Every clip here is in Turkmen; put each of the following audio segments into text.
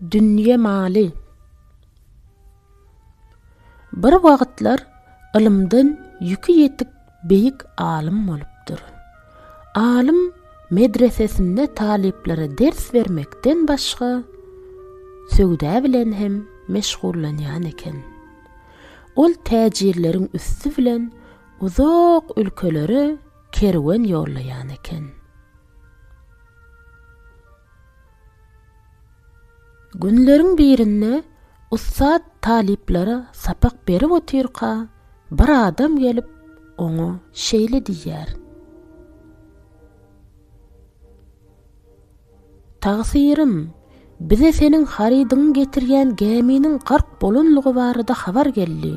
Dünýe maly. Bir wagtlar ylymdan ýüki ýetik beýik alym bolupdyr. Alym medresesinde talyplara ders bermekden başga, söwda bilen hem meşgullanýan eken. Ol täjirleriň üsti bilen uzak ülkelere kerwen ýollaýan eken. Günleriň birinde ussat talyplara sapak berip otyrka, bir adam gelip, oňa şeýle diýýär. Tagsyrym, bize seniň harydyňy getirýän gäminiň gark bolanlygy barada habar geldi.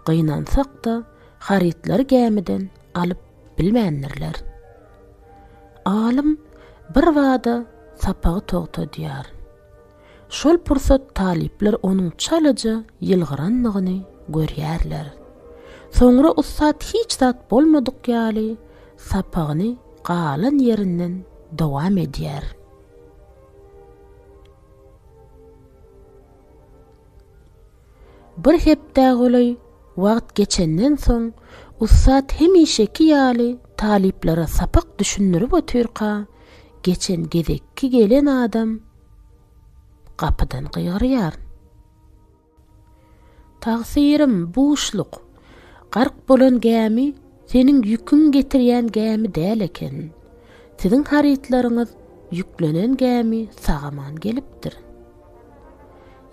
Gynansak-da, harytlary gämiden alyp bilmändirler. Alym birbada sapagy togtadýar. Şol pursat talyplar onuň çalaja ýylgyrandygyny görýärler. Soňra ussat hiç zat bolmadyk ýaly sapagyny galan ýerinden dowam edýär. Bir hepdä golaý wagt geçenden soň, ussat hemişeki ýaly talyplara sapak düşündirip otyrka, geçen gezekki gelen adam gapydan gygyrýar. Tagsyrym, buşluk! Gark bolan gämi seniň ýüküňi getirýän gämi däl eken. Siziň harytlaryňyz ýüklenen gämi sag-aman gelipdir.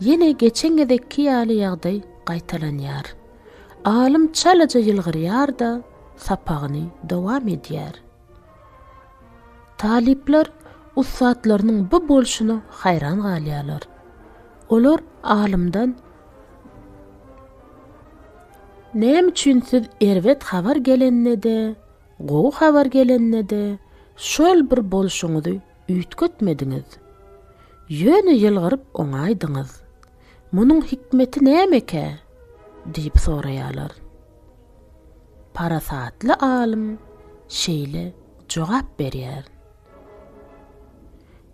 Ýene geçen gezekki ýaly ýagdaý gaýtalanýar. Alym çalaja ýylgyrýar-da, sapagyny dowam edýär. Talyplar ussatlarynyň bu bolşuna haýran galýarlar. Olar alymdan, Näme üçin siz erbet habar gelende-de, gowy habar gelende-de şol bir bolşuňyzy üýtgetmediňiz. Ýöne ýylgyryp oňaýdyňyz. Munuň hikmeti nämekä? diýip soraýarlar. Parasatly alym şeýle jogap berýär.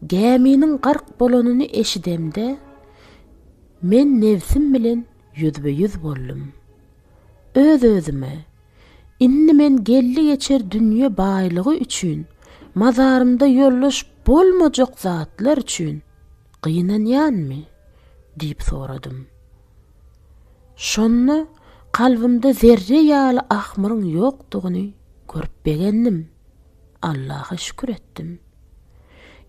Gäminiň gark bolanyny eşidemde, men nebsim bilen ýüzbe-ýüz boldum. Öz-özüme, Indi men geldi-geçer dünýe baýlygy üçin, mazarymda ýoldaş bolmajak zatlar üçin gynanýanmy? diýip soradym. Şonda kalbymda zerre ýaly ahmyryň ýokdugyny görüp begendim. Allaha şükür etdim.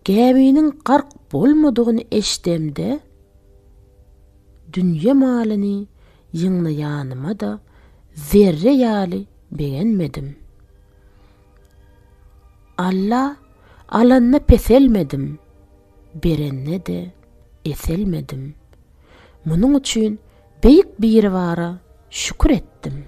Gäminiň gark bolmadygyny eşidemde, dünýe malyny ýygnaýanyma-da zerre ýaly begenmedim. Alla alanda peselmedim, berende-de eselmedim. Munuň üçin Beýik Biribara şükür etdim.